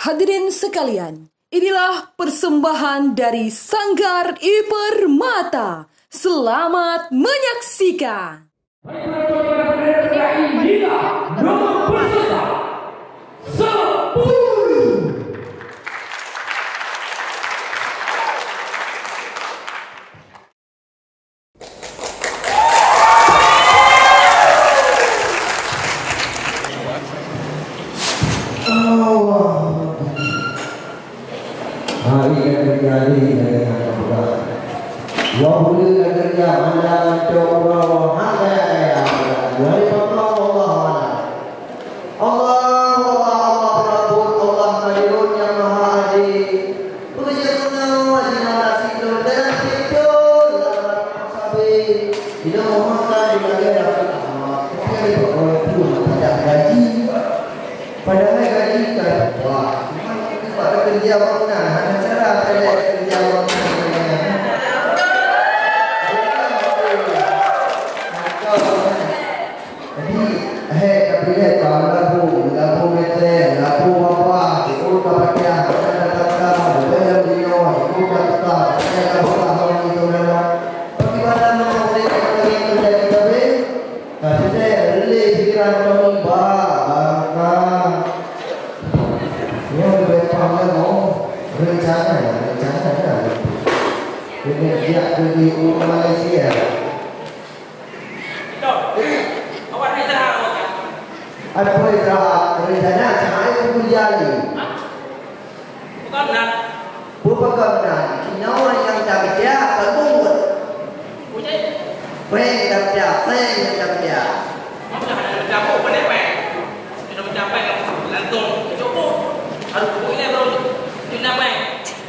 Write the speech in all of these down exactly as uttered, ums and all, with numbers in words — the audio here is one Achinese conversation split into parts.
Hadirin sekalian, inilah persembahan dari Sanggar Ipermata. Selamat menyaksikan. Inilah nomor peserta sepuluh. Allah. Hari yang terjadi dengan Allah. Wahulu negeri yang mana untuk Allah. Hamba yang kaya. Dari Allah, Allah. Allah, Allah, Allah Rabbul, Allah Qadirun yang Maha Adil. Peujeuet keunoe jinoe nasi lôn dalam pintu, dalam sabe. Jinoe mohon ka dilagèe Raffi Ahmad. Tapi ada buat orang tua tak ada gaji. Padahal gaji kan, wah, cuma kita pada kerja bangunan, hana cara kerja, kerja bangunan. Jadi, hai, tapi hai, bang, labu, labu meter, labu apa, itu tak payah, ada kata, bayar dino, itu tak payah, ada kata, orang itu, orang. Bagaimana mau boleh kata yang terjadi, tapi, tapi saya relay pikiran kami, bah, bangka. Yang lebih paham, oh, rencana, rencana, ya. Kena diak pergi ke Malaysia. Ada pun istirahat, rencana cahaya pun jadi. Bukan benar. Bukan benar. Kinoe nyang tapiah, kon buet. Péng tapiah, péng nyang tapiah. Kamu dah ada campur, boleh péng. Kita mencapai langsung cukup. Harus buku ini baru. Cuma péng.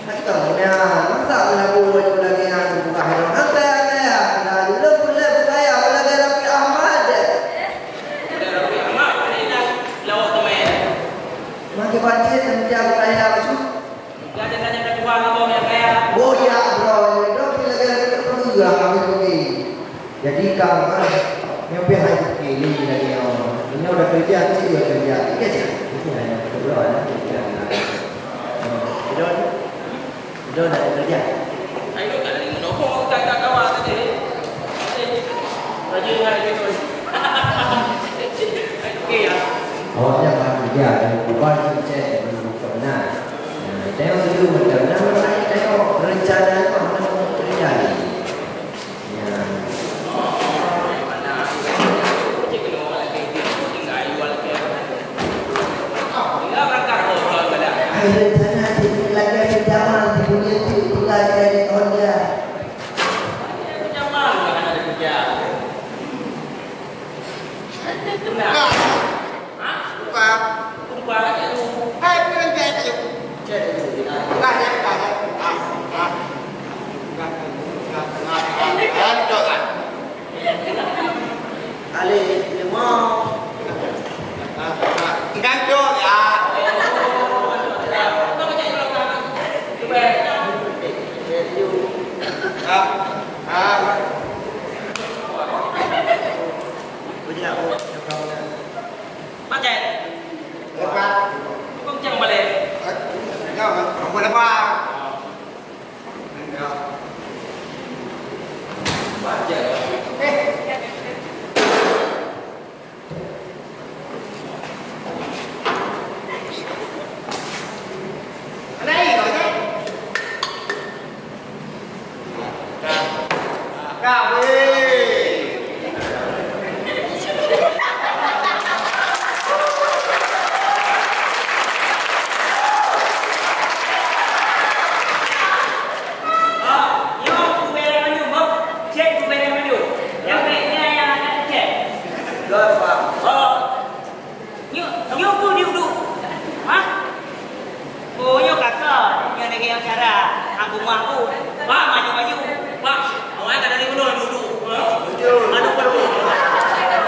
Masa meulabu lagèe nyan, bukan hana haba, hana. Nah, dulu pun lé bukaya lagèe Raffi Ahmad. Raffi Ahmad, mana nak lawak teman? Makai bancit, dan dia bukaya masuk. Dia ada tanya kat tuan apa yang kaya. Boyak, bro. Raffi lagèe Raffi Ahmad, habis pergi. Jadi, kang, ah, nyoe pih hai keukieng lagèe nyoe. Nyoe udah kerja, cit udah kerja. Iya, cit. Itu hanya kedua, ya. Kedua, kedua dah kerja. Ayo, tak ada yang menohong, tak ada kawan tadi. Raja dengan raja tu. Okey, ya. Awak jangan kerja, dan bukan sukses, dan bukan benar. Nah, tengok dulu macam mana, tengok rencana tu, mana terjadi. Hai rencana jadi lagi pinjaman di dunia tu, bukan dari Honda. Bukan. Bukan. Hai, bukan cek tu. Cek tu. Bukan, ya, bukan, ya. Ah, ah. Bukan. Bukan. Bukan. Bukan. Alif lima. Bukan, bukan. Ya. Ah, ah. Bukan. Pakai. Lepas. Kau macam balik. Eh, ya, orang boleh lepas. Ya. Baca. Eh. Ada air kau, eh? Nyoe, nyoe peue diudu? Hah? Oh, nyoe ka kah, nyoe lagèe nyang cara, angku mak ku. Pak, maju, maju. Pak, awai ka dari gunong duduk. Anu perlu.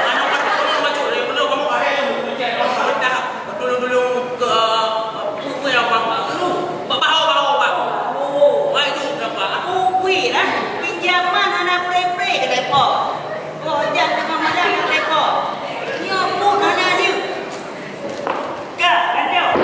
Anu perlu maju dari gunong, kamu kahai yang mengecek, kamu kahai dah. Dulu-dulu ke, eh, apa yang apa? Lu, Pak, bahu, bahu, Pak. Oh, wah, itu berapa? Aku kui dah. Pinjaman hana pre-pre ke depo. Oh, jangan tengah malam ke depo. Nyoe pun hana jeuet. Ka, lanjut.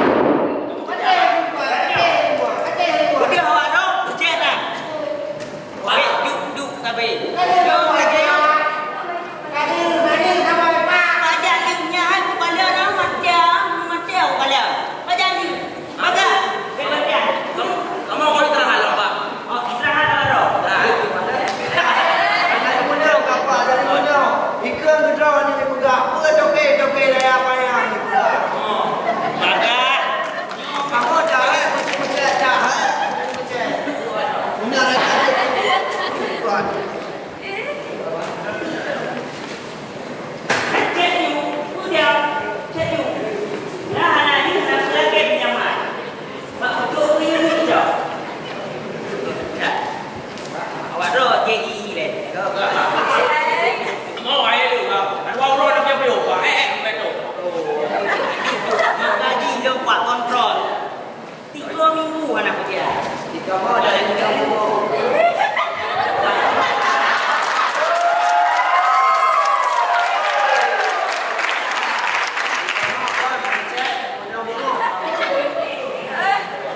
Mana dia? Di kamar ada yang kamu.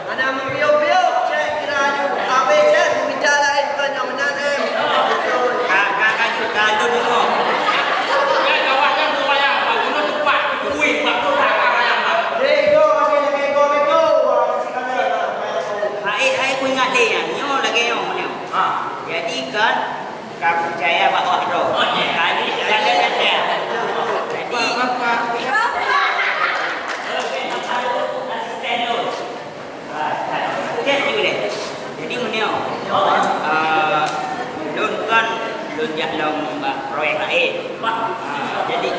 Hana meubiôh-biôh, cek kira aju. Habéh cek, meumita laén kon nyang meunan, em. Beutôi. Ka, ka, ka jeuet, ka lôn deungoe. Nyan gawat nyan, gawat nyan. Bak gunong teumpat, kui, bak kota ka wayang, Bang. Hei, go, lagèe, lagèe, go, lagèe, go. Wah, si kana, nah. Hai, hai, ku ingat deh, nyan. Nyoe lagèe nyoe, nyoe. Ha. Jadi kan, Ka peucaya bak awak droe. Oh, ya. Kali, kali, kali. Jadi, asisten lôn. Ah, cek dulu deh. Jadi, meunyoe, ah, lôn kan, lôn jak lom bak proyek laén. Ah, jadi,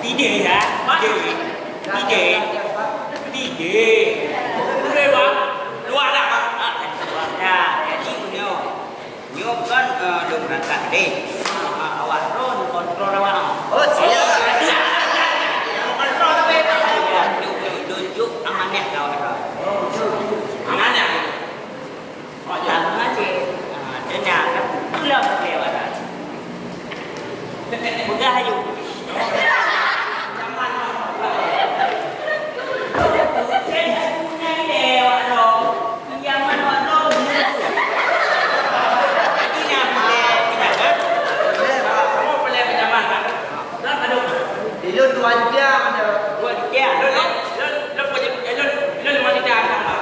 tideh ya, tideh. Tideh. Tideh. Udah, Bang. Luar dah, Bang. Ah, luar dah. Jadi, meunyoe Nyoe kan, eh, lôn beurangkat deh. Ah, awak droe neukontrol awak. Oh, siap. Neukontrol tapi. Ya, lôn, lôn, lôn jok amanah keu awak droe. Amanah. Oh, ya. Sama je. Ah, dengar kan. Pulang lewat. Peugah aju. Di lôn dua juta ada. Dua juta. Lôn, lôn, lôn, lôn, lôn lima juta tambah.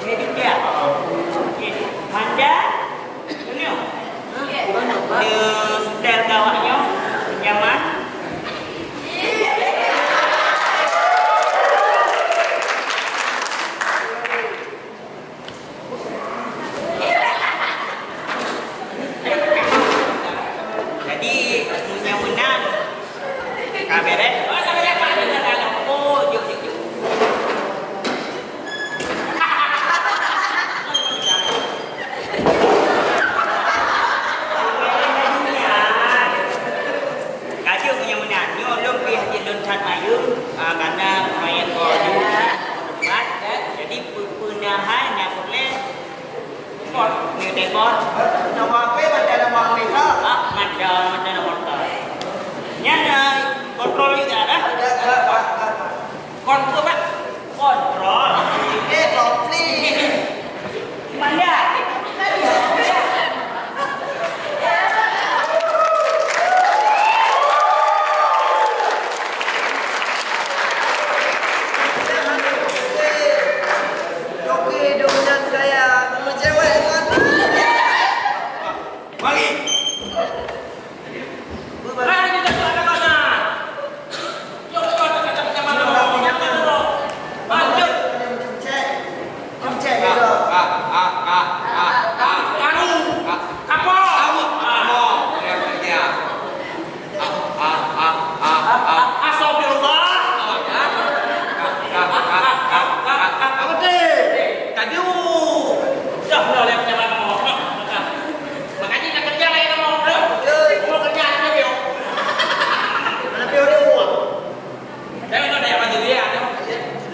Lima juta. Okey. Honda. Nyoe. Dia setel kawak nyoe. Nyaman. Jadi, meunyoe meunan, ka beres. Oh, jok, jok, jok. Ka jeuet meunyoe meunan, nyoe lôn pih hana lôn that mayeueng, ah, karena proyek ko jeuet. Jadi, peu-, peunahan nyang peureulèe, nyoe debor. Nama apa? Mata nama apa? Ah, mata, mata nama apa? Nyan, ah, kontrol juga dah. Ada, ada, ada, ada. Kon-, apa? Kontrol. Eh, konflik. Manda. Oke, dengan saya mengecewakan. Mari. Makanya nak kerja lain nama orang. Mau kerja apa dia? Mana dia dia? Dah, dah, dah, dah, dah.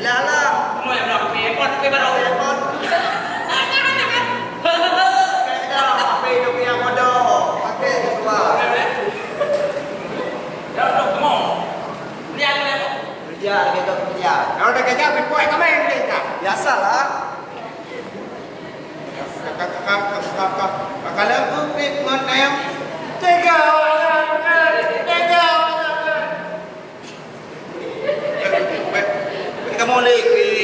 Lah, lah. Mau yang berapa? Airport, tapi baru. Airport. Dah, dah, dah. Apa itu punya modal? Pakai kedua. Dah, dah, come on. Lihat, lihat. Kerja, lagi tu kerja. Kalau dah kerja, pergi buat kemeng, kita. Biasalah. Kalau aku pergi ngon em, tega, tega. Kamu lagi.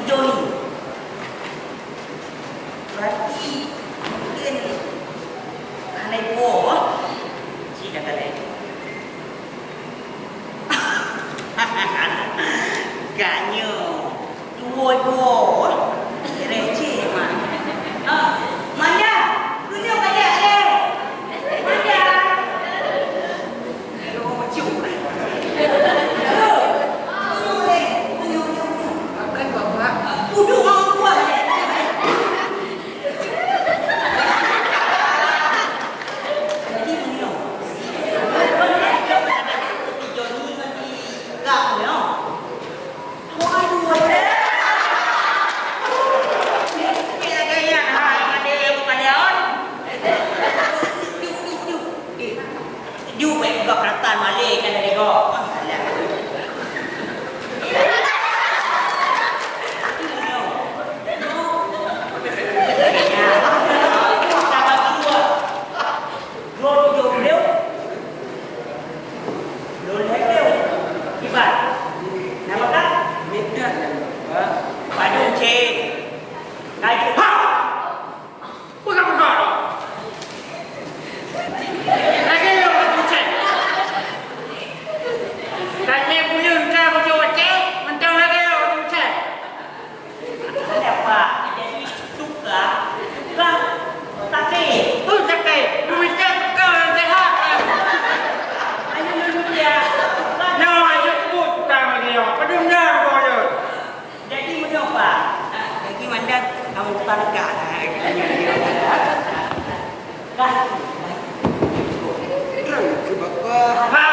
Joni. Berarti mungkin hana ipo, cit dah kalai. Gak nyoe, tuwo ipo. Receh, Mak. Ah, Manda, keunoe kajak lé. Manda. Ju bèk peugah peurasaan malèe kan dari gob. Kiban. Nama kah? Padum cit. Kaju. Ha! Peugah-peugah droe. Lagèe nyoe ureueng Aceh. Tanyong buleuen ka beujeuet Aceh, mantong lagèe nyoe ureueng Aceh. Ada, Pak. Jadi, tukang, tukang sate. Oh, sate. Meunyo tukang nyang sehat. Ayo, meunyo tukang. Nyoe, ayo sebut tukang lagèe nyoe. Padum na buleuen. Jadi meunyoe, Pak, lagi mandat kamoe buka lega. Kah? Terang ke, Bapak.